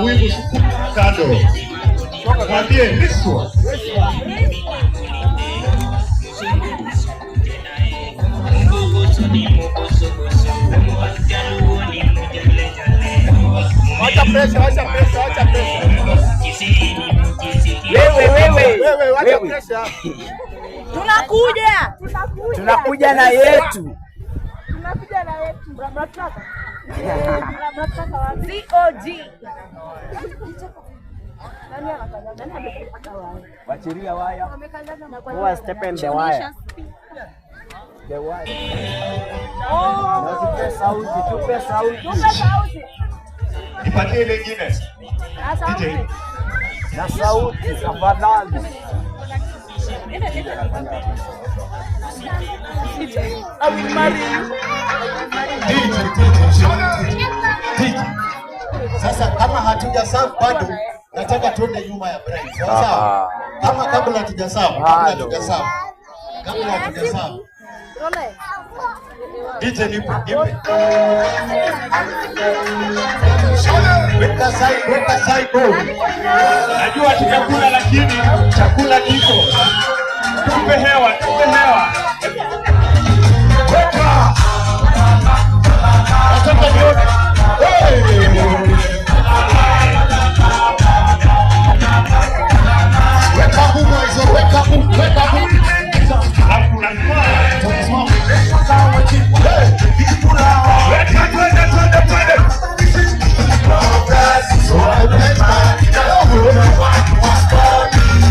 wivu, sukuma kando, mwambie Liswa. Wacha pressure, wacha pressure, wacha pressure. Wewe wewe Wewe wacha wewe. Pressure. Tunakuja. Tunakuja na yetu. Tunakuja na yetu. Mnataka? Mnataka wapi? COG. Nani anakanyaga? Nani amekanyaga waya? Wachilia waya. Who step in the wire? The wire. Oh. Tupe sauti, tupe sauti. Tupe sauti. Nipatie ile ingine. Na sauti. DJ. Na sauti tafadhali. I will marry you. DJ, DJ, DJ. Sasa kama hatuja serve bado, nataka tuende nyuma ya bride. Sawa sawa? Kama kabla hatuja serve, kabla Bado. Hatuja serve. Kabla hatuja serve. Role. DJ, nipe, nipe. Weka side, weka side. Najua tutakula lakini chakula kiko. Tupe hewa, tupe hewa. Weka. Nataka nione. Hey! Weka nguvu hizo, weka nguvu, weka nguvu. Alafu unasema Hey! weka, twende, twende, twende.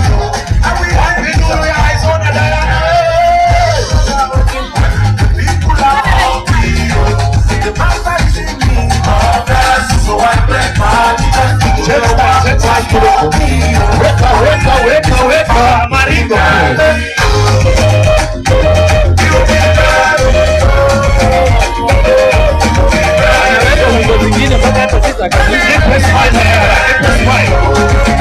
Wapi nuru ya Aizona Diana? Hey! Cheza, cheza kidogo. Weka, weka, weka, weka. Maringo. Anaweka wimbo zingine mpaka hata sisi akabisa. Nipe smile, Diana. Nipe smile.